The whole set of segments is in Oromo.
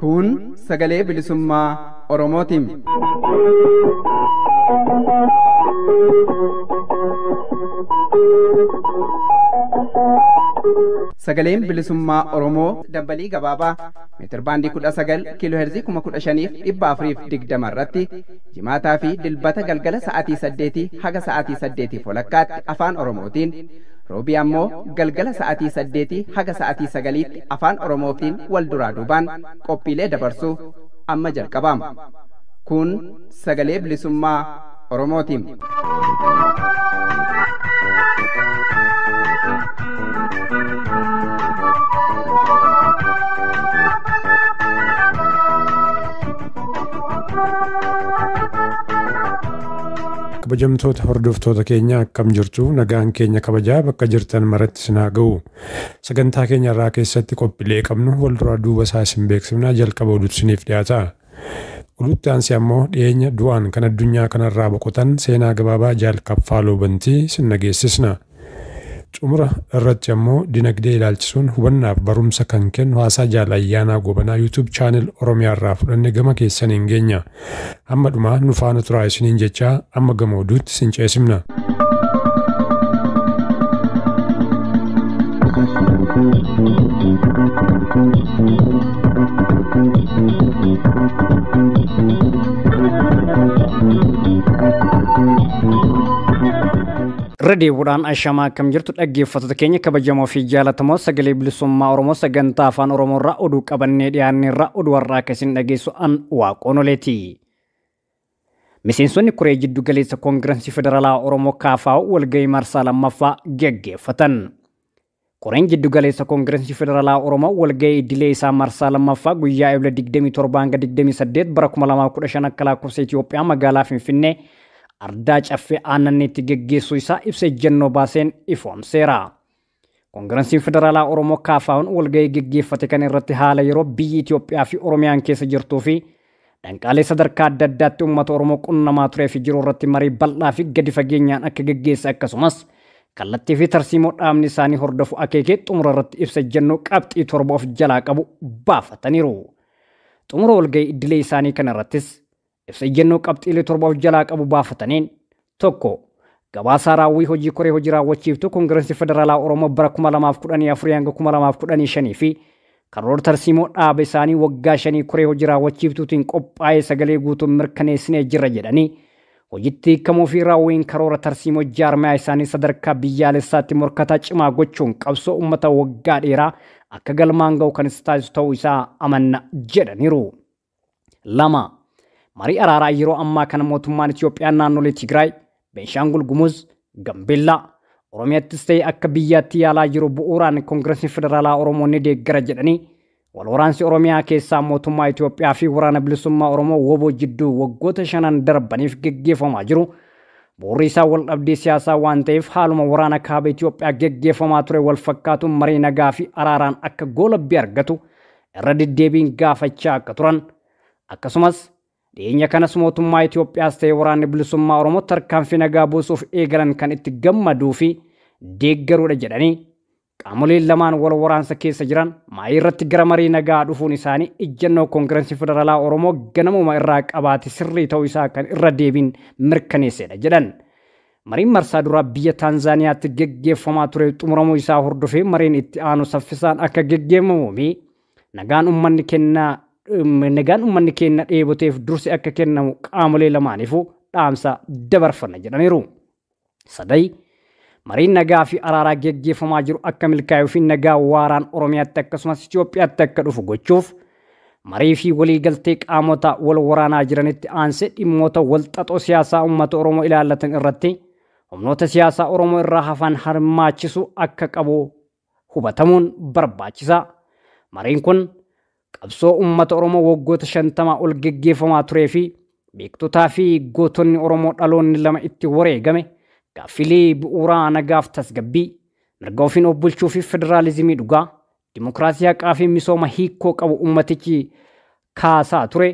Kun sagalee bilisummaa Oromootiin. Sagaleen bilisummaa Oromoo dambalii gabaabaa meetirbaandii 19 kiilooherzii 15,420 irratti jimaataa fi dilbata galgala sa'aatii 8 haga sa'aatii 8 walakkaatti afaan Oromootiin roobii ammoo galgala sa'aatii 8 haga sa'aatii 9tti afaan Oromootiin wal duraa duubaan qophiilee dabarsuu amma jalqabama. Kun sagalee bilisummaa Oromootiin. Kabajamtoota hordoftoota keenya akkam jirtu, nagaan keenya kabajaa bakka jirtan maratti isin haa ga'u. Sagantaa keenya irraa keessatti qophiilee qabnu wal duraa duuba isaa isin beeksifnaa, jalqaba oduutu isiniif dhiyaata. Oduutti aansee ammoo dhiyeenya du'aan kan addunyaa kanarraa boqotan seenaa gabaabaa Jaal Kaffaaloo Bantii isin dhageessisna. Xumura irratti ammoo dinagdee ilaalchisuun hubannaaf barumsa kan kennu haasaa Jaal Ayyaanaa Gobanaa YouTube channel Oromiyaa irraa fudhanne gama keessaniin geenya. Hamma dhumaa nu faana turaa isiniin jechaa amma gama oduutti isin ceesifna. Irra deebi'uudhaan ashamaa akkam jirtu dhaggeeffattoota keenya kabajamoo fi jaalatamoo sagalee bilisummaa Oromoo sagantaa afaan Oromoo irraa oduu qabannee dhiyaanne irraa oduu har'aa akka isin dhageessu an Waaqoon Oleeti. Miseensonni koree jiddu galeessa Koongirensii Federaalaa Oromoo KFO walgahii marsaa lammaffaa geggeeffatan. Koreen jiddu galeessa Koongirensii Federaalaa Oromoo walgahii idilee isaa marsaa lammaffaa guyyaa Ebla 27 hanga 28 bara 2015 akka lakkoofsa Itoophiyaa magaalaa Finfinnee ardaa caffee aannaniitti geggeessuu isaa ibsa ejjennoo baaseen ifoomseera. Koongirensiin Federaalaa Oromoo KFO'n walgahii geggeeffate kan irratti haala yeroo biyyi Itoophiyaa fi Oromiyaan keessa jirtuu fi danqaalee sadarkaa adda addaatti uummata Oromoo qunnamaa turee fi jiru irratti marii bal'aa fi gadi fageenyaan akka geggeesse akkasumas kallattii fi tarsiimoo dhaabni isaanii hordofu akeekee xumura irratti ibsa ejjennoo qabxii 7 of jalaa qabu baafataniiru. Xumura walgahii idilee isaanii kana irrattis ibsa ejjennoo qabxiilee 7 of jalaa qabu baafataniin 1. Gabaasaa raawwii hojii koree hojii raawwachiiftuu Koongirensii Federaalaa Oromoo bara 2014 hanga 2015 fi karoora tarsiimoo dhaaba isaanii waggaa 5 koree hojii raawwachiiftuutiin qophaa'ee sagalee guutuun mirkaneessinee jirra jedhanii hojiitti hiikamuu fi raawwiin karoora tarsiimoo jaarmiyaa isaanii sadarkaa biyyaalessaatti morkataa cimaa gochuun qabsoo uummata waggaa dheeraa akka galmaan ga'u kan taasisu ta'uu isaa amanna jedhaniiru. 2. Marii araaraa yeroo ammaa kana mootummaan Itoophiyaa naannolee Tigraay, Beenshaangul Gumuz, Gambeellaa, Oromiyaattis ta'e akka biyyaatti yaalaa jiru bu'uuraan Koongirensii Federaalaa Oromoo ni deeggara jedhanii wal waraansi Oromiyaa keessaa mootummaa Itoophiyaa fi waraana bilisummaa Oromoo WBO jidduu waggoota 5 darbaniif geggeeffamaa jiru. Bu'uurri isaa wal dhabdee siyaasaa waan ta'eef haaluma waraana kaaba Itoophiyaa geggeeffamaa ture wal fakkaatuun marii nagaa fi araaraan akka goolabbii argatu irra deddeebiin gaafachaa akka turan akkasumas dhiyeenya kanas mootummaa Itoophiyaas ta'e waraanni bilisummaa Oromoo tarkaanfii nagaa buusuuf eegalan kan itti gammaduu fi deeggaruudha jedhanii qaamoleen lamaan wal waraansa keessa jiran maayii irratti gara marii nagaa dhufuun isaanii ejjennoo Koongirensii Federaalaa Oromoo ganamuma irraa qabaate sirrii ta'uu isaa kan irra deebiin mirkaneessedha jedhan. Mariin marsaa duraa biyya Taanzaaniyaatti geggeeffamaa ture xumuramuu isaa hordofee mariin itti aanu saffisaan akka geggeeffamuu fi nagaan uummanni kenna dheeboteef dursi akka kennamu qaamolee lamaaniifuu dhaamsa dabarfanna jedhaniiru. 3. Mariin nagaa fi araaraa geggeeffamaa jiru akka milkaa'uu fi nagaa waaraan Oromiyaatti akkasumas Itoophiyaatti akka dhufu gochuuf marii fi waliigaltee qaamota wal waraanaa jiranitti aansee dhimmoota wal xaxoo siyaasaa uummata Oromoo ilaallatan irratti humnoota siyaasaa Oromoo irraa hafan hirmaachisuu akka qabu hubatamuun barbaachisaa. Mariin kun qabsoo uummata Oromoo waggoota 50 ol geggeeffamaa turee fi beektotaa fi gootonni Oromoo dhaloonni lama itti wareegame gaaffilee bu'uuraa nagaaf tasgabbii mirga ofiin of bulchuu fi federaalizimii dhugaa dimokiraasii haqaa fi misooma hiikoo qabu uummatichi kaasaa ture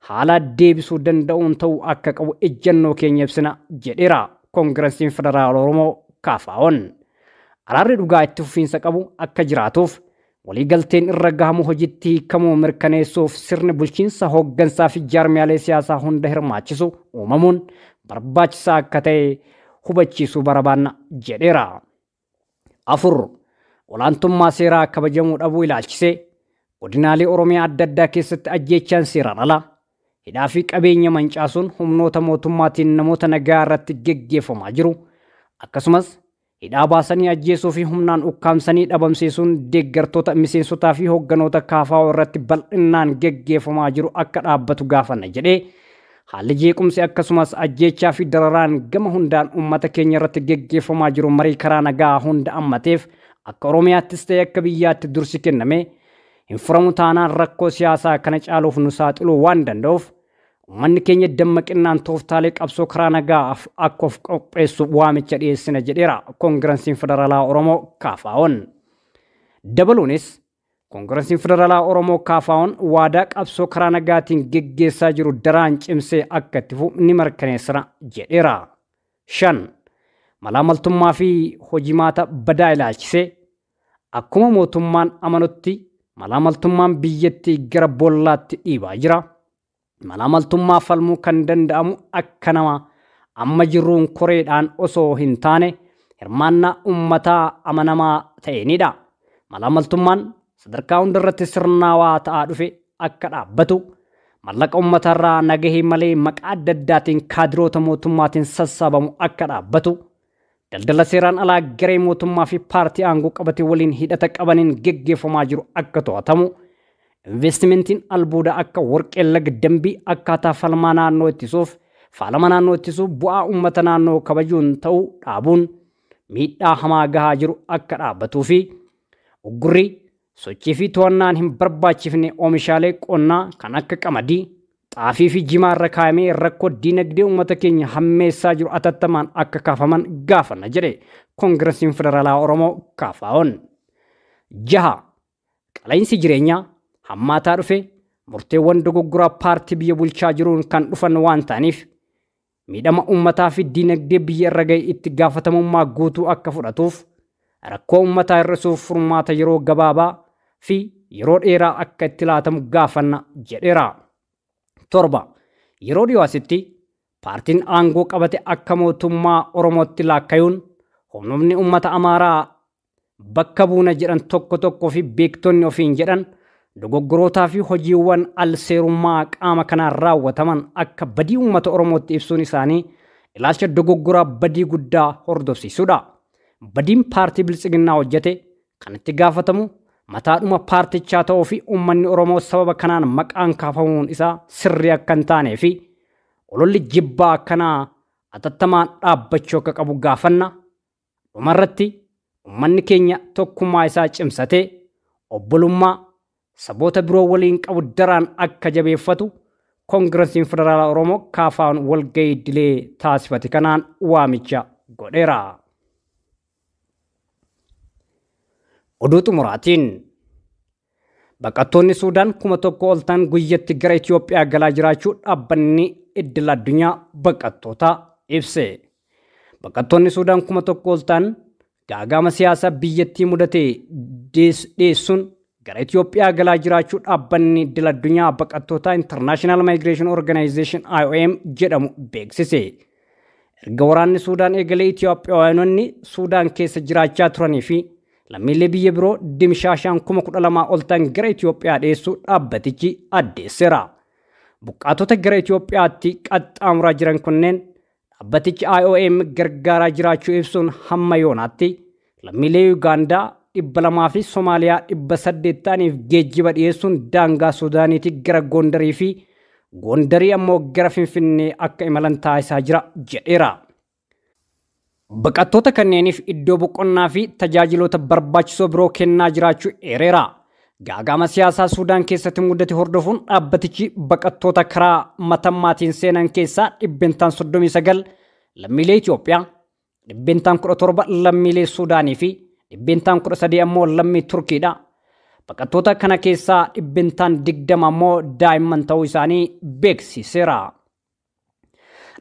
haala deebisuu danda'uun ta'uu akka qabu ejjennoo keenya ibsina jedheera Koongireesiin Federaala Oromoo KFO'n. Araarri dhugaa itti fufiinsa qabu akka jiraatuuf waliigalteen irra gahamu hojiitti hiikamuu mirkaneessuuf sirni bulchiinsa hooggansaa fi jaarmiyaalee siyaasaa hunda hirmaachisu uumamuun barbaachisaa akka ta'e hubachiisuu barbaanna jedheera. 4. Olaantummaa seeraa kabajamuu dhabuu ilaalchisee godinaalee Oromiyaa adda addaa keessatti ajjeechaan seeraan alaa hidhaa fi qabeenya mancaasuun humnoota mootummaatiin namoota nagaa irratti geggeeffamaa jiru, akkasumas hidhaa baasanii ajjeesuu fi humnaan ukkaamsanii dhabamsiisuun deeggartoota miseensotaa fi hoogganoota KFO irratti bal'inaan geggeeffamaa jiru akka dhaabbatu gaafanna jedhee haalli jeequmsi akkasumas ajjeechaa fi dararaan gama hundaan uummata keenya irratti geggeeffamaa jiru marii karaa nagaa hunda ammateef akka Oromiyaattis ta'e akka biyyaatti dursi kenname hin furamu taanaan rakkoo siyaasaa kana caaluuf nu saaxiluu waan danda'uuf uummanni keenya dammaqinaan tooftaalee qabsoo karaa nagaa akka of qopheessu waamicha dhiyeessina jedheera Koongireesiin Federaalaa Oromoo KFO'n. Dabaluunis Koongireesiin Federaalaa Oromoo KFO'n waadaa qabsoo karaa nagaatiin geggeessaa jiru daraan cimsee akka itti fufu ni mirkaneessina jedheera. 5. Malaamaltummaa fi hojimaata badaa ilaalchisee akkuma mootummaan amanutti malaamaltummaan biyyattii gara boollaatti dhiibaa jira. Malaamaltummaa falmuu kan danda'amu akka nama amma jirruun koreedhaan osoo hin taane hirmaannaa uummataa amanamaa ta'eenidha. Malaamaltummaan sadarkaa hundarratti sirnaawaa ta'aa dhufe akka dhaabbatu mallaqa uummatarraa nagahee malee maqaa adda addaatiin kaadiroota mootummaatiin sassaabamu akka dhaabbatu daldala seeraan alaa garee mootummaa fi paartii aangoo qabate waliin hidhata qabaniin geggeeffamaa jiru akka to'atamu investimentiin albuudaa akka warqee laga dambii akkaataa falmaa naannoo ittisuuf faalama naannoo ittisuuf bu'aa uummata naannoo kabajuun ta'uu dhaabuun miidhaa hamaa gahaa jiru akka dhaabbatuu fi uggurri sochii fi to'annaan hin barbaachifne oomishaalee qonnaa kan akka qamadii, xaafii fi jimaa irra kaa'amee rakkoo diinagdee uummata keenya hammeessaa jiru atattamaan akka kaafaman gaafanna jedhe Koongireesiin Federaalaa Oromoo KFO'n. 6. Qala'iinsi jireenyaa hammaataa dhufe murteewwan dogoggoraa paartii biyya bulchaa jiruun kan dhufan waan ta'aniif miidhama uummataa fi diinagdee biyya irra ga'e itti gaafatamummaa guutuu akka fudhatuuf rakkoo uummataa hir'isuuf furmaata yeroo gabaabaa fi yeroo dheeraa akka itti laatamu gaafanna jedheera. 7. Yeroo dhiyoo asitti paartiin aangoo qabate akka mootummaa Oromootti laakkayuun humnoonni uummata Amaaraa bakka buuna jedhan tokko tokkoo fi beektonni ofiin jedhan dogoggorootaa fi hojiiwwan al-seerummaa qaama kanaan raawwataman akka badii uummata Oromootti ibsuun isaanii ilaalcha dogoggoraa badii guddaa hordofsiisudha. Badiin paartii Biltsiginnaa hojjete kan itti gaafatamu mataadhuma paartichaa ta'uu fi uummanni Oromoo sababa kanaan maqaan kaafamuun isaa sirrii akka hin taanee fi ololli jibbaa akkanaa atattamaan dhaabbachuu akka qabu gaafanna. Dhumarratti uummanni keenya tokkummaa isaa cimsatee obbolummaa saboota biroo waliin qabu daraan akka jabeeffatu Koongireesiin Federaalaa Oromoo KFO'n walgahii idilee taasifate kanaan waamicha godheera. Oduu xumuraatiin baqattoonni Suudaan 1000 ol ta'an guyyatti gara Itoophiyaa galaa jiraachuu dhaabbanni idil addunyaa baqattoota ibse. Baqattoonni Suudaan 1000 ol ta'an gaagama siyaasaa biyyattii mudate dhiyeessuun gara Itoophiyaa galaa jiraachuu dhaabbanni idil addunyaa baqattoota International Migration Organization IOM jedhamu beeksise. Erga waraanni Suudaan eegalee Itoophiyaanonni Suudaan keessa jiraachaa turanii fi lammiilee biyya biroo dimshaashaan 12,000 ol ta'an gara Itoophiyaa dhiyeessuu dhaabbatichi addeesseera. Buqqaatota gara Itoophiyaatti qaxxaamuraa jiran kunneen dhaabbatichi IOM gargaaraa jiraachuu ibsuun hamma yoonaatti lammiilee Ugaandaa 200 fi Somaaliyaa 800 ta'aniif geejjiba dhiyeessuun daangaa Suudaaniitti gara Gondarii fi Gondarii ammoo gara Finfinnee akka imalan taasisaa jira jedheera. Baqattoota kanneeniif iddoo boqonnaa fi tajaajiloota barbaachisoo biroo kennaa jiraachuu eereera. Gaagama siyaasaa Suudaan keessatti mudate hordofuun dhaabbatichi baqattoota karaa matammaatiin seenan keessaa 39% lammiilee Itoophiyaa, 17% lammiilee Suudaanii fi 13% ammoo lammii Turkiidha. Baqattoota kana keessaa 20% ammoo daa'imman ta'uu isaanii beeksiseera.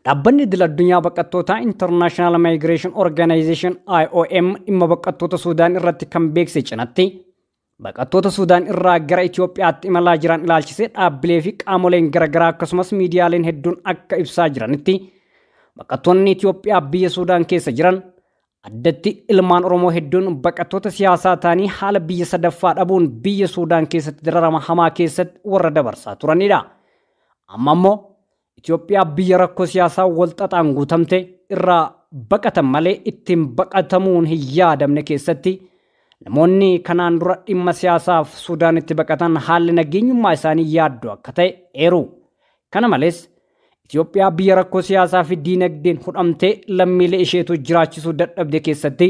Dhaabbanni idil addunyaa baqattoota International Migration Organization IOM dhimma baqattoota Suudaan irratti kan beeksise cinatti baqattoota Suudaan irraa gara Itoophiyaatti imalaa jiran ilaalchisee dhaabbilee fi qaamoleen garaagaraa akkasumas miidiyaaleen hedduun akka ibsaa jiranitti baqattoonni Itoophiyaa biyya Suudaan keessa jiran addatti ilmaan Oromoo hedduun baqattoota siyaasaa ta'anii haala biyya sadaffaa dhabuun biyya Suudaan keessatti dararama hamaa keessatti warra dabarsaa turanidha. Amma immoo Itoophiyaa biyya rakkoo siyaasaa walxaxaan guutamte irraa baqatan malee ittiin baqatamuun hin yaadamne keessatti namoonni kanaan dura dhimma siyaasaaf Suudaanitti baqatan haalli nageenyummaa isaanii yaaddoo akka ta'e eeru. Kana malees Itoophiyaa biyya rakkoo siyaasaa fi diinagdeen hudhamtee lammiilee isheetu jiraachisuu dadhabde keessatti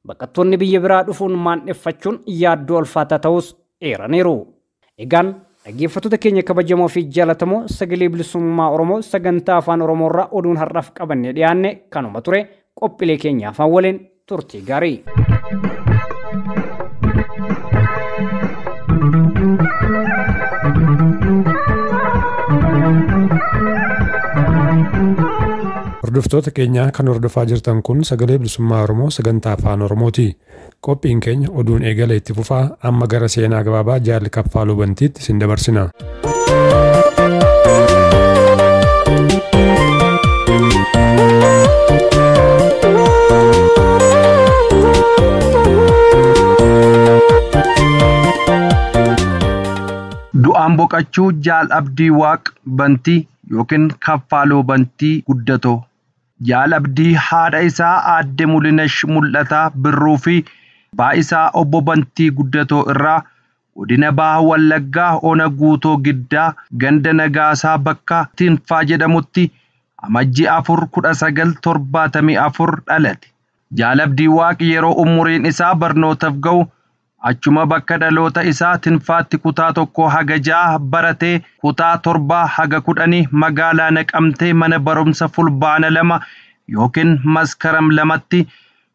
baqattoonni biyya biraa dhufuun maandheffachuun yaaddoo ulfaataa ta'us eeraniiru. Egaan dhaggeeffattoota keenya kabajamoo fi jaallatamoo sagalee bilisummaa Oromoo sagantaa afaan Oromoo irraa oduun har'aaf qabannee dhiyaanne kanuma ture. Qophiilee keenya afaan waliin turtii gaarii. Hordoftoota keenya kan hordofaa jirtan kun sagalee bilisummaa Oromoo sagantaa afaan Oromooti. Qophiin keenya oduun eegale itti fufaa amma gara seenaa gabaabaa Jaalli Kaffaaluu Bantiitti isin dabarsina. Du'aan boqachuu Jaal Abdii Waaq Bantii yookiin Kaffaaluu Bantii Guddatoo. Jaal Abdii haadha isaa aadde Mul'inash Mul'ataa Birruu fi abbaa isaa obbo Bantii Guddatoo irraa godina Baha Wallaggaa Ona Guutoo Giddaa ganda Nagaasaa bakka Tinfaa jedhamutti Amajjii 4, 1974 dhalate. Jaal Abdii Waaq yeroo umuriin isaa barnootaaf ga'u achuma bakka dhaloota isaa Tinfaatti kutaa 1 haga 6 baratee kutaa 7 haga 10 magaalaa Naqamtee mana barumsa Fulbaana 2 yookiin Maskaram 2tti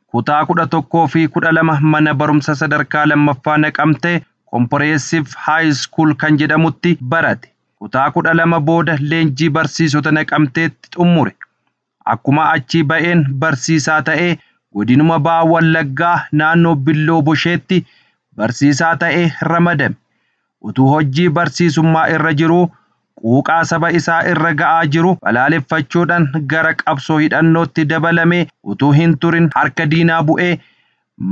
kutaa 11 fi 12 mana barumsa sadarkaa 2ffaa Naqamtee Comprehensive High School kan jedhamutti barate. Kutaa 12 booda leenjii barsiisota Naqamteetti xumure. Akkuma achii ba'een barsiisaa ta'ee godinuma Baha Wallaggaa naannoo Billoo Bosheetti barsiisaa ta'ee ramadame. Utuu hojii barsiisummaa irra jiruu quuqaa saba isaa irra ga'aa jiru balaaleffachuudhaan gara qabsoo hidhannootti dabalame. Utuu hin turin harka diinaa bu'ee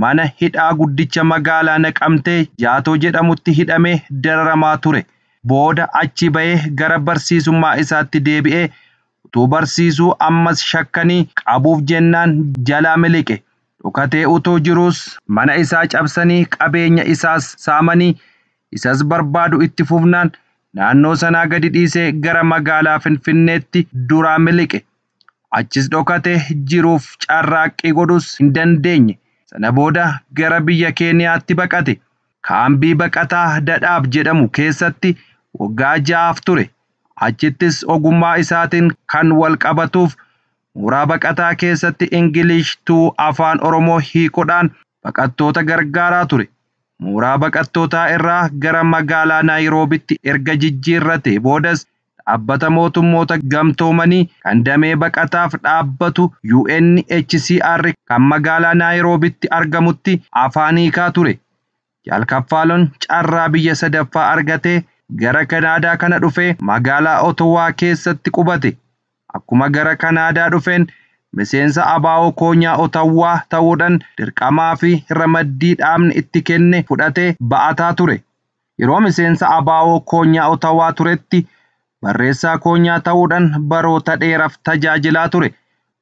mana hidhaa guddicha magaalaa Naqamtee Jaatoo jedhamutti hidhamee dararamaa ture. Booda achi ba'ee gara barsiisummaa isaatti deebi'ee utuu barsiisuu ammas shakkanii qabuuf jennaan jalaa miliqe. Dhokatee utuu jiruus mana isaa cabsanii qabeenya isaas saamanii isas barbaadu itti fufnaan naannoo sanaa gadi dhiisee gara magaalaa Finfinneetti duraa miliqe. Achis dhokatee jiruuf carraaqqii godhus hin dandeenye. Sana booda gara biyya Keeniyaatti baqate. Kaambii baqataa Dadhaab jedhamu keessatti waggaa 6 ture. Achittis ogummaa isaatiin kan wal qabatuuf mooraa baqataa keessatti Ingilish tuu afaan Oromoo hiikuudhaan baqattoota gargaaraa ture. Mooraa baqattootaa irraa gara magaalaa Naayiroobitti erga jijjiirrate boodas dhaabbata mootummoota gamtoomanii kan damee baqataaf dhaabbatu UNHCR kan magaalaa Naayiroobitti argamutti afaan hiikaa ture. Jaal Kaffaaloon carraa biyya sadaffaa argatee gara Kanaadaa kana dhufee magaalaa Otowaa keessatti qubate. Akkuma gara Kanaadaa dhufeen miseensa ABO Koonyaa Otawaa ta'uudhaan dirqamaa fi ramaddii dhaabni itti kenne fudhatee ba'ataa ture. Yeroo miseensa ABO Koonyaa Otawaa turetti barreessaa Koonyaa ta'uudhaan baroota dheeraaf tajaajilaa ture.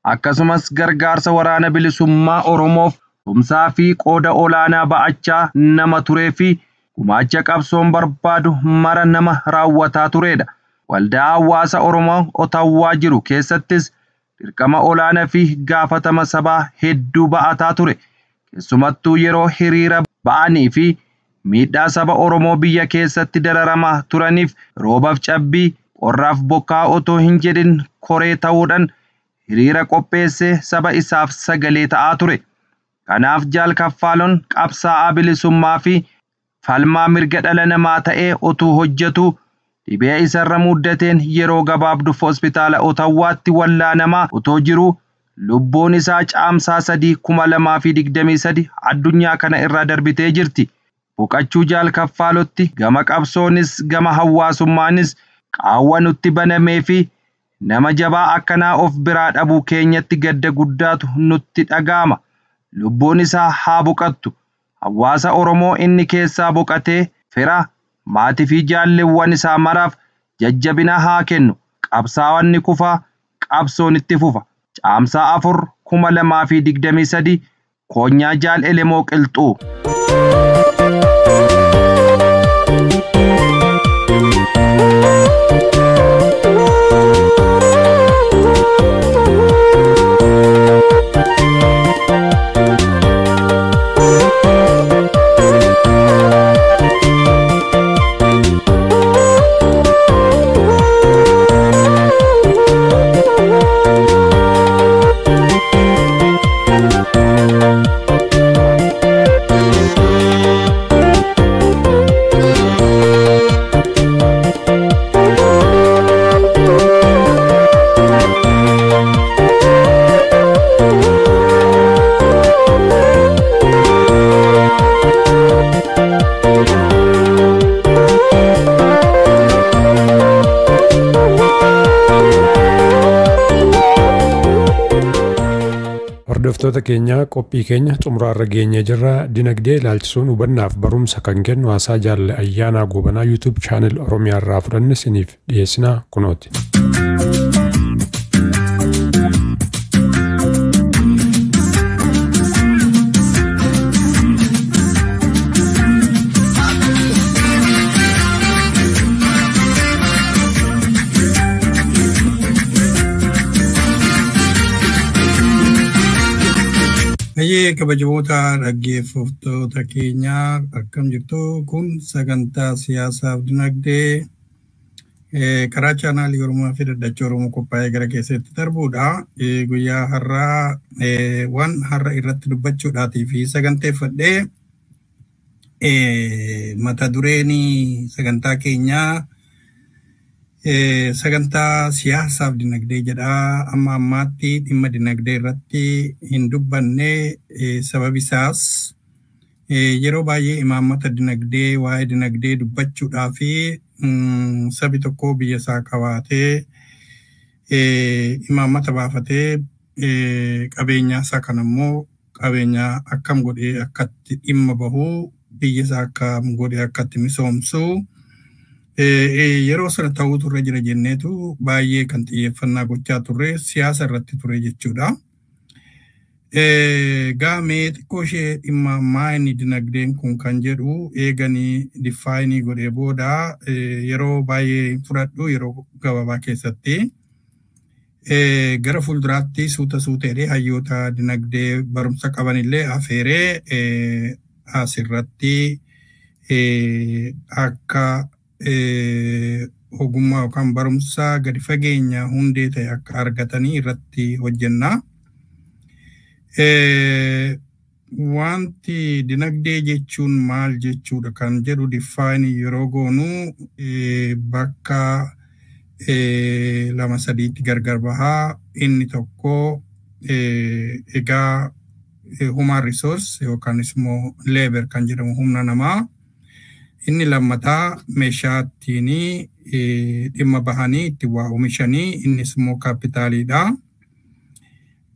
Akkasumas gargaarsa waraana bilisummaa Oromoof tumsaa fi qooda olaanaa ba'achaa nama turee fi gumaacha qabsoon barbaadu mara nama raawwataa turedha. Waldaa hawaasa Oromoo Otawaa jiru keessattis dirqama olaanaa fi gaafatama sabaa hedduu ba'ataa ture. Keessumattuu yeroo hiriira ba'anii fi miidhaa saba Oromoo biyya keessatti dararamaa turaniif roobaaf cabbii, qorraaf bokkaa otoo hin jedhin koree ta'uudhaan hiriira qopheessee saba isaaf sagalee ta'aa ture. Kanaaf Jaal Kaffaaloon qabsaa'aa bilisummaa fi Falmaa mirga dhala namaa ta'ee otuu hojjetu dhibee isarra muddateen yeroo gabaabduuf hospitaala Otawaatti wallaanamaa otoo jiruu lubbuun isaa Caamsaa 3, 2023 addunyaa kana irraa darbitee jirti. Boqachuu Jaal Kaffaalotti gama qabsoonis gama hawaasummaanis qaawwa nutti banamee fi nama jabaa akkanaa of biraa dhabuu keenyatti gadda guddaatu nutti dhaga'ama. Lubbuun isaa haa boqattu. Hawaasa Oromoo inni keessaa boqatee fira, maatii fi jaalleewwan isaa maraaf jajjabina haa kennu. Qabsaa'aan ni kufa, qabsoon itti fufa. Caamsaa 4, 2023 Koonyaa Jaal Elemoo Qilxuu. Hordoftoota keenya, qophii keenya xumuraarra geenyee jirra. Dinagdee ilaalchisuun hubannaaf barumsa kan kennu haasaa Jaalle Ayyaanaa Goobanaa YouTube channel Oromiyaa irraa fudhanne isiniif dhiyeessina, kunooti. Baay'ee kabajamoota dhaggeeffattoota keenyaa, akkam jirtu? Kun sagantaa siyaasaaf dinagdee karaa chaanaalii Oromoo fi Daddacha Oromoo qophaa'ee gara keessatti darbuudha. Guyyaa har'aa waan har'a irratti dubbachuudhaatii fi saganteeffadhee mata dureen sagantaa keenyaa sagantaa siyaasaaf dinagdee jedha. Amma ammaatti dhimma dinagdee irratti hin dubbanne. Sababi isaas yeroo baay'ee imaammata dinagdee, waa'ee dinagdee dubbachuudhaa fi sabi tokko biyya isaa qabaatee, imaammata baafatee, qabeenyaa isaa kan ammoo qabeenya akkam godhee akkatti dhimma bahuu, biyya isaa akkam godhee akkatti misoomsuu yeroo sana ta'uu turre jira jenneetu baay'ee kan xiyyeeffannaa gochaa turre siyaasa irratti ture jechuudha. Gaamee xiqqoo ishee dhimma maayini dinagdeen kun kan jedhu eeganii define godhee booda yeroo baay'ee fudhadhu, yeroo gabaabaa keessatti. Gara fuulduraatti suuta suuteedhe hayyoota dinagdee barumsa qabanillee afeeree asirratti akka ogummaa yookaan barumsa gadi fageenya hundee ta'e akka argatanii irratti hojjenna. Wanti dinagdee jechuun maal jechuudha kan jedhu define yeroo goonu bakka lama sadiitti gargar bahaa. Inni tokko egaa human resource yookaanis immoo labor kan jedhamu, humna namaa. Inni lammataa meeshaa ittiin dhimma bahanii itti waa oomishanii, innis immoo kaapitaaliidha.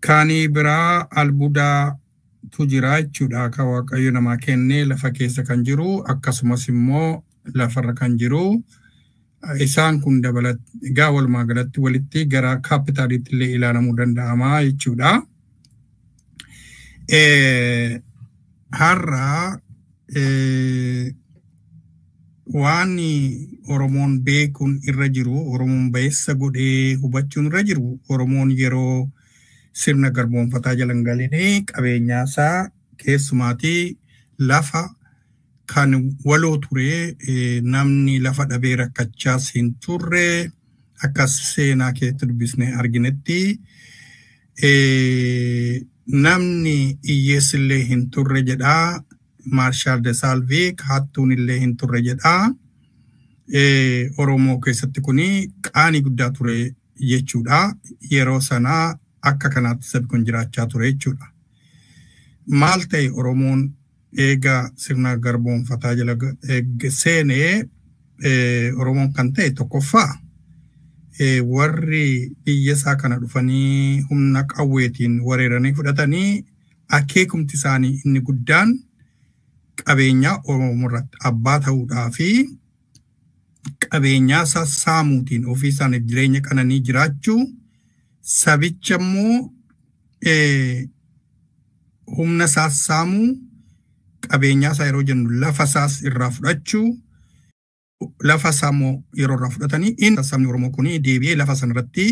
Kaanii biraa albuudaatu jira jechuudha, kan Waaqayyo namaa kennee lafa keessa kan jiru, akkasumas immoo lafarra kan jiru. Isaan kun dabalat egaa walumaa galatti walitti gara kaapitaaliitti illee ilaalamuu danda'ama jechuudha. Har'a waan Oromoon beekuun irra jiru, Oromoon ba'eessa godhee hubachuun irra jiru, Oromoon yeroo sirna garboonfataa jala hin galinii qabeenyaa isaa, keessumaatii lafa kan waloo ture, namni lafa dhabee rakkachaas hin turre. Akka seenaa keessatti dubbisnee arginetti namni hiyyeessillee hin turre jedhaa. Maarshaal de Saalvii hattuun illee hin turre jedha. Oromoo keessatti kuni qaanii guddaa ture jechuudha. Yeroo sanaa akka kanaatti sabi kun jiraachaa ture jechuudha. Maal ta'e Oromoon eega sirna garboonfataa jala seenee Oromoon kan ta'e tokkoffaa warri biyya isaa kana dhufanii humna qawweetiin weeraranii fudhatanii akeekumti isaanii inni guddaan qabeenya Oromoo irratti abbaa ta'uudhaa fi qabeenyaa isaa saamuutiin ofii isaaniif jireenya qananii jiraachuu sabicha immoo humna isaas saamuu qabeenyaa isaa yeroo jennu lafa isaas irraa fudhachuu lafa isaa immoo yeroo irraa fudhatanii inni sabni Oromoo kun deebi'ee lafa sana irratti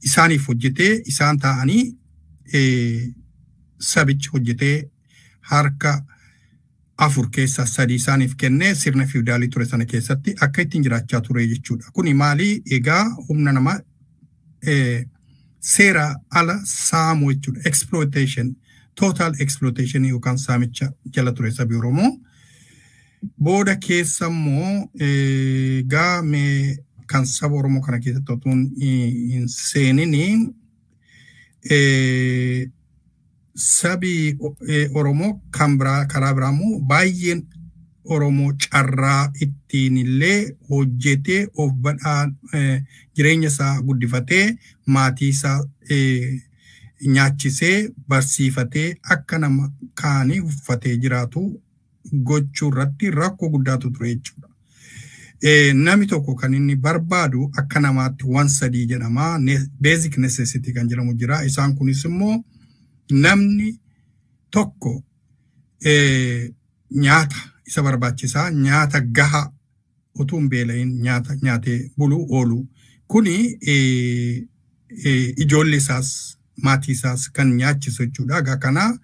isaaniif hojjetee isaan taa'anii sabichi hojjetee harka 4 keessaa 3 isaaniif kennee sirna fiwudaalii ture sana keessatti akka ittiin jiraachaa ture jechuudha. Kuni maali? Egaa humna namaa seera ala saamuu jechuudha. Exploitation, total exploitation yookaan saamicha jala ture sabi Oromoo. Booda keessa immoo egaa mee kan saba Oromoo kana keessatti otoo hin seenini sabi Oromoo kan biraa karaa biraa immoo baay'een Oromoo carraa ittiin illee hojjetee of badhaa jireenya isaa guddifatee maatii isaa nyaachisee barsiifatee akka nama kaanii uffatee jiraatu gochuu irratti rakkoo guddaatu ture jechuudha. Namni tokko kan inni barbaadu akka namaatti waan sadii jedhama. Basic necessity kan jedhamu jira. Isaan kunis immoo namni tokko nyaata isa barbaachisaa nyaata gahaa utuu hin beela'in nyaata nyaatee buluu oolu. Kuni ijoollee isaas maatii isaas kan nyaachisu jechuudha. Egaa kana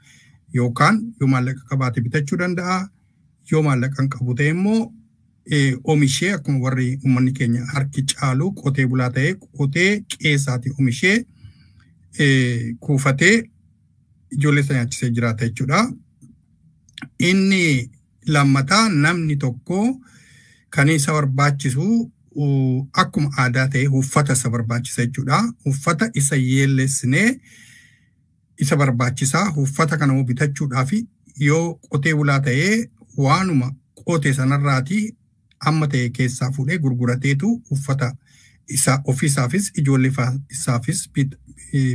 yookaan yoo maallaqa qabaate bitachuu danda'a. Yoo maallaqa hin qabu ta'e immoo oomishee akkuma warri uummanni keenya harki caalu qotee bulaa ta'e qotee qe'eesaatii oomishee kuufatee ijoollee isaa nyaachisee jiraata jechuudha. Inni lammataa namni tokko kan isa barbaachisu akkuma aadaa ta'e uffata isa barbaachisa jechuudha. Uffata isa yeellessinee isa barbaachisaa. Uffata kana immoo bitachuudhaaf yoo qotee bulaa ta'ee waanuma qotee sanarraatii amma ta'e keessaa fuudhee gurgurateetu uffata isa ofiisaafis ijoollee isaafis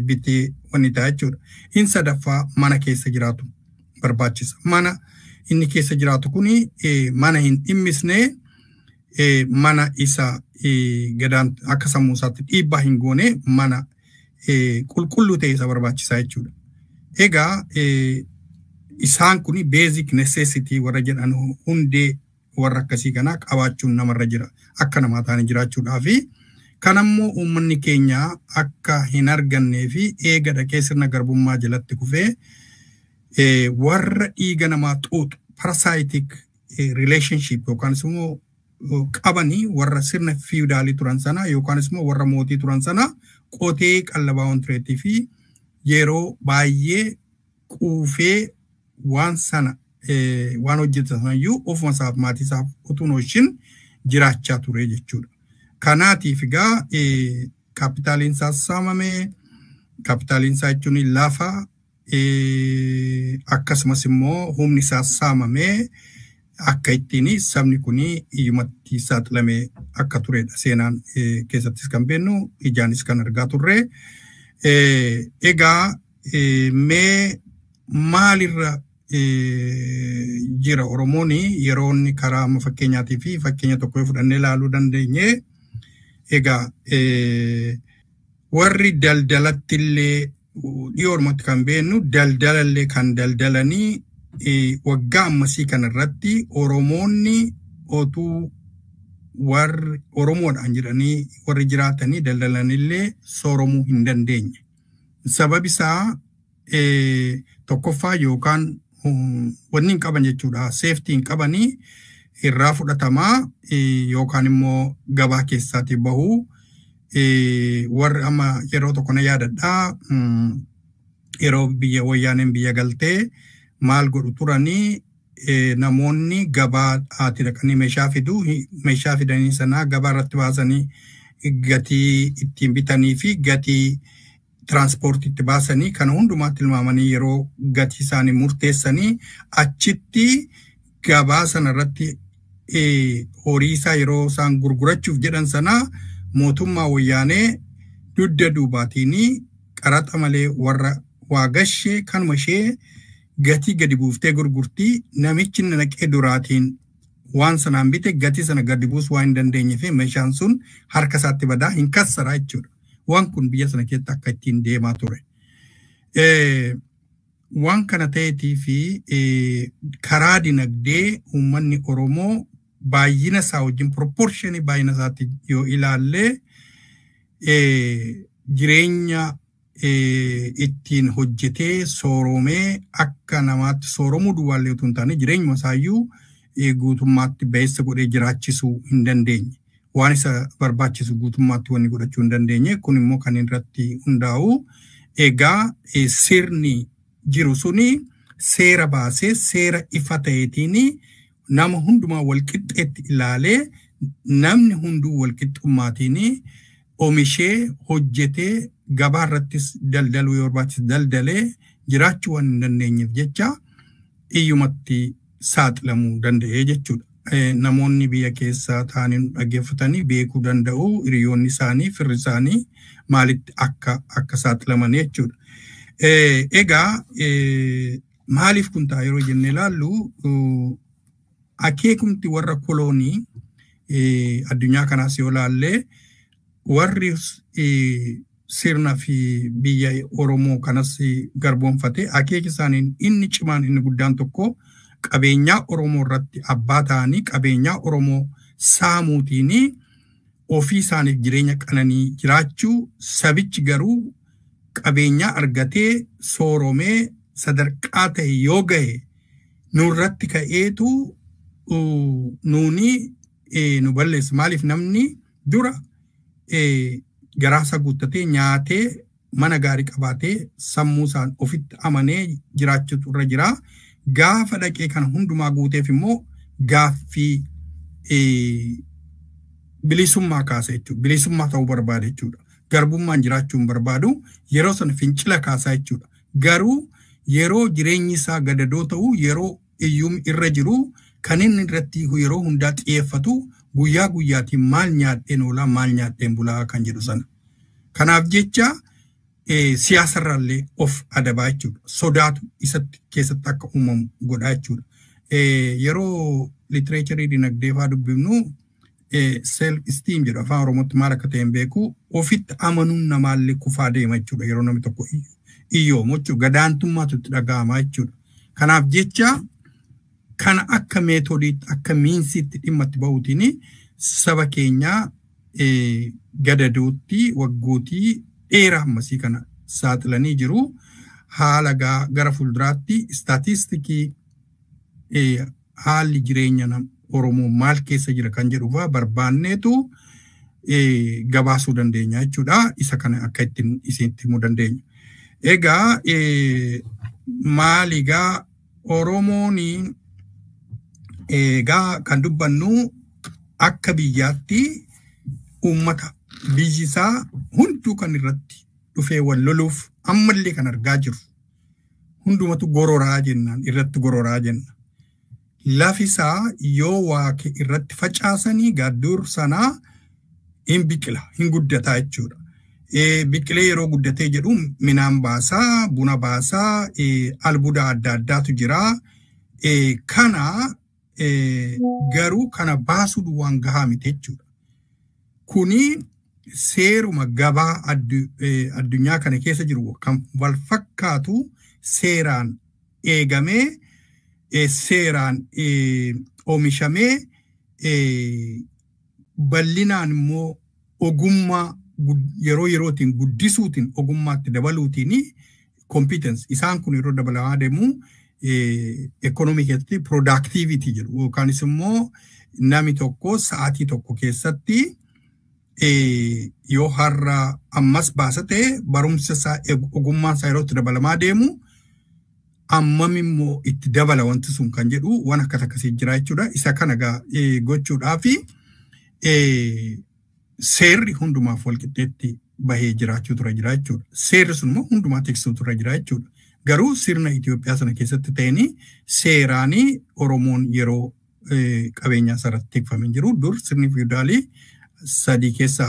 bitee wanni ta'a jechuudha. Inni sadaffaa mana keessa jiraatu barbaachisa. Mana inni keessa jiraatu kuni mana hin dhimmisne mana isa gadaan akka sammuu isaatti dhiibbaa hin goone mana qulqulluu ta'e isa barbaachisaa jechuudha. Egaa isaan kuni basic necessity warra jedhan hundee warra akkasii kanaa qabaachuun namarra jira akka namaa ta'anii jiraachuudhaafi. Kanammoo uummanni keenya akka hin argannee fi eega dhaqee sirna garbummaa jalatti kufee warra dhiiga namaa xuuxu parasitic relationship yookaan immoo qabanii warra sirna fiwudaalii turan sana yookaan immoo warra mootii turan sana qotee qallabaa waan tureetii fi yeroo baay'ee quufee waan sana waan hojjetan sanayyuu ofuma isaaf maatii isaaf utuu hin oolchin jiraachaa ture jechuudha. Kanaatiif egaa kaapitaaliin isaa saamame, kaapitaaliin isaa jechuun lafa akkasumas immoo humni isaa saamame akka ittiin sabni kun hiyyumatti saaxilamee akka turedha. Seenaan keessattis kan beeknu ijaanis kan argaa turre. Egaa mee maalirra jira Oromoon yeroo inni karaa amma fakkeenyaatii fi fakkeenya tokko yoo fudhannee ilaaluu dandeenye egaa warri daldalatti illee dhiyoo Oromootti kan beeknu daldalallee kan daldalanii waggaa ammasii kanarratti Oromoonni otuu warri Oromoodhaan jedhanii warri jiraatanii daldalanillee sooromuu hin dandeenye. Sababi isaa tokkoffaa yookaan wanni hin qaban jechuudha. Seeftii hin qabanii irraa fudhatamaa yookaan immoo gabaa keessaatii bahuu warri amma yeroo tokko na yaadadhaa yeroo biyya wayyaaneen biyya galtee maal godhu turanii Namoonni gabaa haati dhaqanii meeshaa fidu, meeshaa fidanii sanaa gabaa irratti baasanii gatii ittiin bitanii fi gatii tiraanspoortii itti baasanii kana hundumaa tilmaamanii yeroo gatii isaanii murteessanii achitti gabaa sana irratti horii isaa yeroo isaan gurgurachuuf jedhan sana mootummaa Wayyaanee dugda duubaatiin qaraxa malee warra waa gashee kanuma ishee gatii gadi buuftee gurgurtii. Namichi naqee duraatiin waan sanaan bite gatii sana gadi buusuu waan hin dandeenye fi meeshaan sun harka isaatti badaa hin kassaraa jechuudha. Waan kun biyya sana keessatti akka ittiin deemaa ture. Waan kana ta'eetii fi karaa dinagdee uummanni Oromoo baay'ina isaa wajjin, proportionii baay'ina isaatti yoo ilaalle, jireenya ittiin hojjetee sooromee akka namaatti sooromuu duwwaallee otoo hin taane jireenyuma isaayyuu guutummaatti ba'eessa godhee jiraachisuu hin dandeenye. Waan isa barbaachisu guutummaatti wanni godhachuu hin dandeenye. Kun immoo kan irratti hundaa'u egaa sirni jiru suni seera baasee seera ifa ta'eetiin nama hundumaa walqixxeetti ilaalee namni hunduu walqixxummaatiin oomishee hojjetee gabaa irrattis daldaluu yoo barbaachisu daldalee jiraachuu waan hin dandeenyeef jecha iyyumatti saaxilamuu danda'ee jechuudha. Namoonni biyya keessaa ta'anii dhaggeeffatanii beekuu danda'u, hiriyoonni isaanii, firri isaanii maalitti akka saaxilaman jechuudha. Egaa maaliif kun ta'a yeroo jennee ilaallu, akeekumti warra koloonii addunyaa kanaas yoo ilaalle, warri sirna fi biyya Oromoo kanas garboonfate akeeki isaanii inni cimaan, inni guddaan tokko qabeenyaa Oromoo irratti abbaa ta'anii qabeenyaa Oromoo saamuutiin ofii isaaniif jireenya qananii jiraachuu, sabichi garuu qabeenyaa argatee sooromee sadarkaa ta'e yoo gahe nurratti ka'eetu nuuni nu balleessa. Maaliif? Namni dura garaasaa guuttatee, nyaatee, mana gaarii qabaatee, sammuu isaan ofitti amanee jiraachuutu irra jira. Gaafa dhaqee kana hundumaa guuteef immoo gaaffii bilisummaa kaasa jechuudha. Bilisummaa ta'uu barbaada jechuudha. Garbummaan jiraachuu hin barbaadu, yeroo sana fincila kaasaa jechuudha. Garuu yeroo jireenyi isaa gadadoo ta'u, yeroo iyyuu irra jiru, kan inni irratti yeroo hundaa xiyyeeffatu guyyaa guyyaatiin maal nyaadheen oolaa, maal nyaadheen bulaa kan jedhu sana. Kanaaf jecha siyaasarraallee of adabaa jechuudha. Sodaatu isatti keessatti akka uumamu godhaa jechuudha. Yeroo literaturii dinagdee fa'aa dubbifnu self esteem jedhu, afaan Oromootti maal akka ta'e hin beeku, ofitti amanuun namaallee kufaa deema jechuudha yeroo namni tokko iyyoomu jechuudha. Gadaantummaatu itti dhaga'ama jechuudha. Kanaaf jecha kana akka method'iitti, akka means'iitti dhimma itti bahuutiin saba keenyaa gadadootti waggootii dheeraa ammasii kana saaxilanii jiru. Haala gara fuulduraatti statisticii haalli jireenya Oromoo maal keessa jira kan jedhu fa'aa barbaanneetu gabaasuu dandeenya jechuudha. Isa kana akka ittiin isinitti himuu dandeenya. Egaa maal egaa Oromoon egaa kan dubbannu akka biyyaatti uummata biyyi isaa hunduu kan irratti dhufee wal loluuf ammallee kan argaa jiru. Hundumatu gororaa jennaan, irratti gororaa jenna. Lafi isaa yoo waa irratti facaasanii gaadduur sanaa hin biqila, hin guddataa jechuudha. Biqilee yeroo guddatee jedhu midhaan baasaa, buna baasaa, albuuda adda addaatu jira. Kana garuu kana baasuu duwwaan gahaa miti jechuudha. Kuni seeruma gabaa addunyaa kana keessa jiru kan wal fakkaatu seeraan eegamee, seeraan oomishamee, bal'inaan immoo ogummaa yeroo yerootiin guddisuutiin, ogummaatti dabaluutiin, competence isaan kun yeroo dabalamaa deemu ekonomii keessatti productivity jedhu, yookaanis immoo namni tokko sa'aatii tokko keessatti yoo har'a ammas baasa ta'e, barumsa isaa, ogummaan isaa yeroo itti dabalamaa deemu Ammam immoo itti dabala wanti sun kan jedhu waan akkas akkasii jira jechuudha. Isa kana egaa gochuudhaa fi seerri hundumaaf walqixxeetti bahee jiraachuu tura jira jechuudha. Seerri sun immoo hundumaa tiksuu tura jira jechuudha. Garuu sirna Itoophiyaa sana keessatti ta'anii seeraanii Oromoon yeroo qabeenya isaarratti tikfamee jiru. Dur sirni fiwudaalii 3 keessa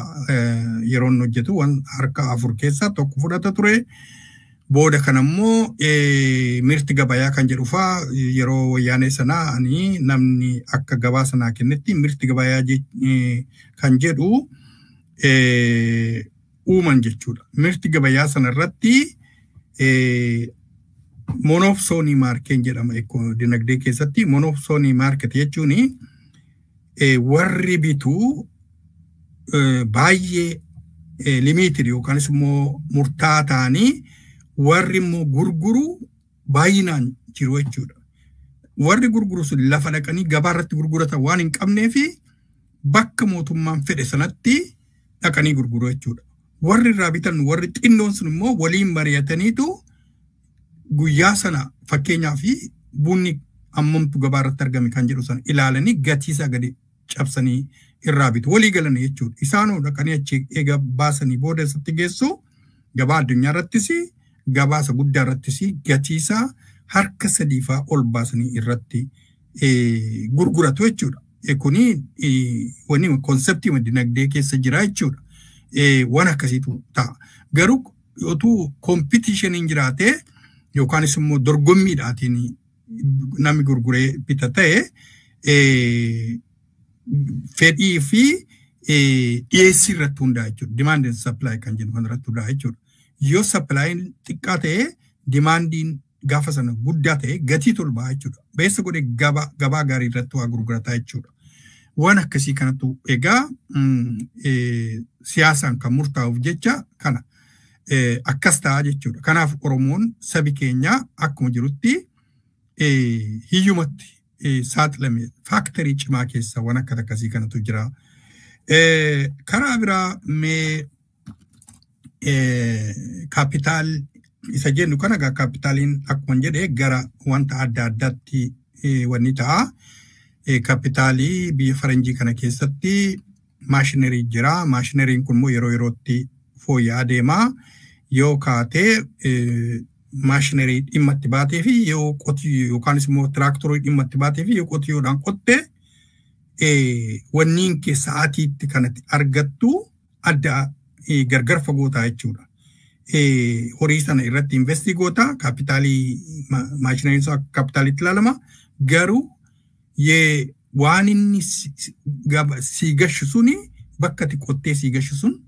yeroo inni hojjetu waan harka 4 keessaa 1 fudhata ture. Booda kanammoo mirti gabayaa kan jedhu faa yeroo wayyaanee sanaa ani namni akka gabaa sanaa kennetti mirti gabayaa kan jedhu uuman jechuudha. Mirti gabayaa sanarratti monopsonii maarkeen jedhama dinagdee keessatti. Monopsonii maarket jechuun warri bituu baay'ee limited yookaanis immoo murtaa'aa ta'anii warri immoo gurguru baay'inaan jiru jechuudha. Warri gurguru sun lafa dhaqanii gabaa irratti gurguratan waan hin qabnee fi bakka mootummaan fedhe sanatti dhaqanii gurguru jechuudha. Warri irraa bitan warri xinnoon sun immoo waliin mari'ataniitu guyyaa sana fakkeenyaaf bunni ammamtu gabaa irratti argame kan jedhu sana ilaalanii gatii isaa gadi cabsanii irraa bitu walii galanii jechuudha. Isaanoo dhaqanii achi eega baasanii booda isatti geessu gabaa addunyaa irrattis gabaa isa guddaa irrattis gatii isaa harka 3 faa ol baasanii irratti gurguratu jechuudha. Kuni wanni konseptii dinagdee keessa jira jechuudha. Waan akkasiitu ta'a. Garuu utuu kompiitishiniin jiraatee yookaanis immoo dorgommiidhaatiin namni gurguree bita ta'e fedhii fi dhiyeessii irratti hundaa'a jechuudha. Demand and supply kan jennu kan irratti hundaa'a jechuudha. Yoo supplyin xiqqaa ta'e dimaandiin gaafa sana guddaa ta'e gatii tolbaa jechuudha. Beessa godhee gabaa gaarii irratti waa gurgurataa jechuudha. Waan akkasii kanatu egaa siyaasaan kan murtaa'uuf jecha kana akkas ta'a jechuudha. Kanaaf Oromoon sabi keenya akkuma jirutti hiyyumatti saaxilame faaktarii cimaa keessa waan akkas akkasii kanatu jira. Karaa biraa mee kaapitaal isa jennu kana egaa kaapitaaliin akkuma jedhe gara wanta adda addaatti wanni ta'a. Kaapitaalii biyya faranjii kana keessatti maashinarii jira. Maashinariin kun immoo yeroo yerootti fooyya'aa deema. Yoo kaatee maashinarii dhimma itti baatee fi yoo qotiyyoo yookaanis immoo tiraaktorii dhimma itti baatee fi yoo qotiyyoodhaan qotte wanniin kee sa'aatiitti kanatti argattu adda gargar fagoo ta'a jechuudha. Horii sana irratti investii goota kaapitaalii maashinariin sun akka kaapitaaliitti ilaalama. Garuu waan inni sii gashu suni bakka ati qottee sii gashu sun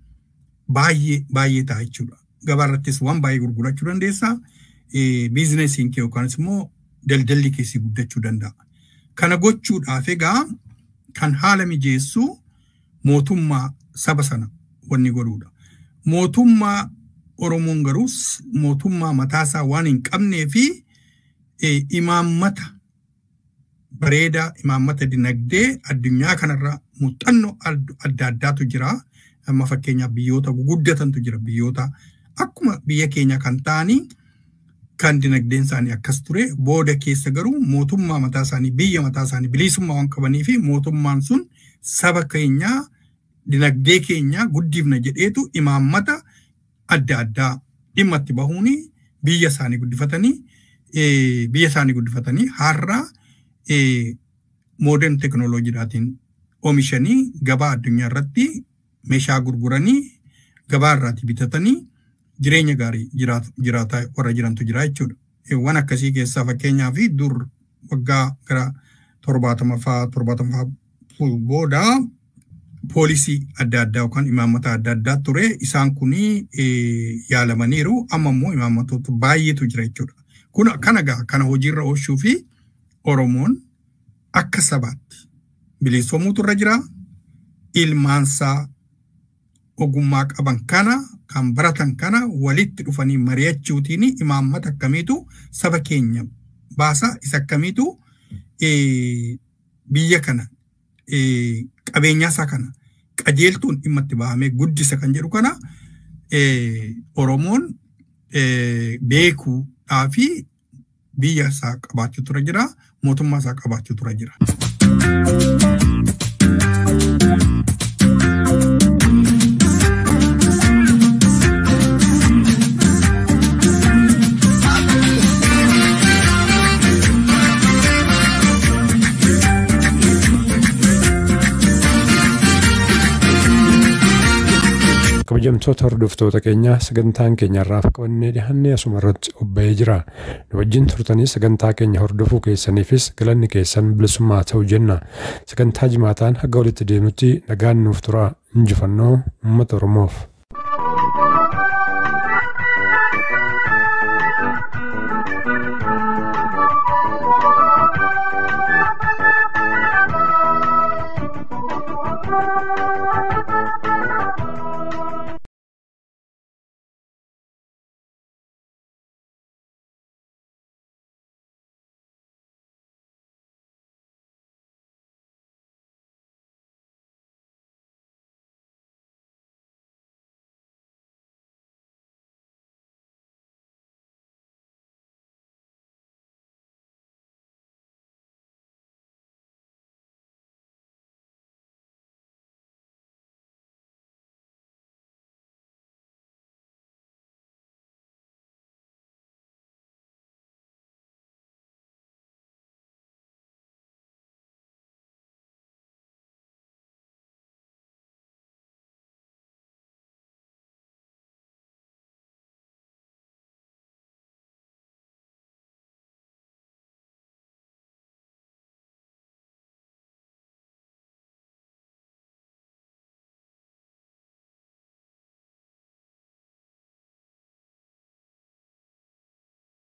baay'ee baay'ee ta'a jechuudha. Gabaa irrattis waan baay'ee gurgurachuu dandeessa. Biizinesiin kee yookaanis immoo daldalli kee sii guddachuu danda'a. Kana gochuudhaaf egaa kan haala mijeessu mootummaa saba sana wanni godhuudha. Mootummaa Oromoon garuu mootummaa mataasaa waan hin qabnee fi imaammata bareedaa imaammata dinagdee addunyaa kanarra muuxannoo adda addaatu jira. Amma fakkeenyaaf biyyoota guguddatantu jira. Biyyoota akkuma biyya keenya kan ta'anii kan dinagdeen isaanii akkas ture booda keessa garuu mootummaa mataa isaanii biyya mataa isaanii bilisummaa waan qabanii fi mootummaan sun saba keenyaa dinagdee keenyaa guddifna jedheetu imaammata adda addaa dhimma itti bahuun biyya isaanii guddifatanii har'a modern teknooloojiidhaatiin oomishanii gabaa addunyaa irratti meeshaa gurguranii gabaa irraati bitatanii jireenya gaarii jiraataa warra jirantu jira jechuudha. Waan akkasii keessaa fakkeenyaaf dur waggaa gara 70ffaa booda poolisii adda addaa yookaan imaammata adda addaa ture. Isaan kun yaalamaniiru. Amma immoo imaammatoota baay'eetu jira jechuudha. Kun kana gaa kana hojiirra oolchuu fi Oromoon akka sabaatti bilisoomuutu irra jira. Ilmaansaa ogummaa qaban kana kan baratan kana walitti dhufanii mari'achuutiin imaammata akkamiitu saba keenya baasa isa akkamiitu biyya kana qabeenyaa isaa kana qajeeltuun dhimma itti bahamee guddisa kan jedhu kana Oromoon beekuudhaa fi Biyya isaa qabaachuu tura jira. Mootummaa isaa qabaachuu tura jira. Kabajamtoota hordoftoota keenyaa, sagantaan keenya irraaf qabannee dhiyaannee asuma irratti obba'ee jira. Nu wajjin turtanii sagantaa keenya hordofuu keessaniifis galanni keessan bilisummaa ta'u jenna. Sagantaa jimaataan haga walitti deemutti nagaan nuuf tura. Injifannoo uummata Oromoof.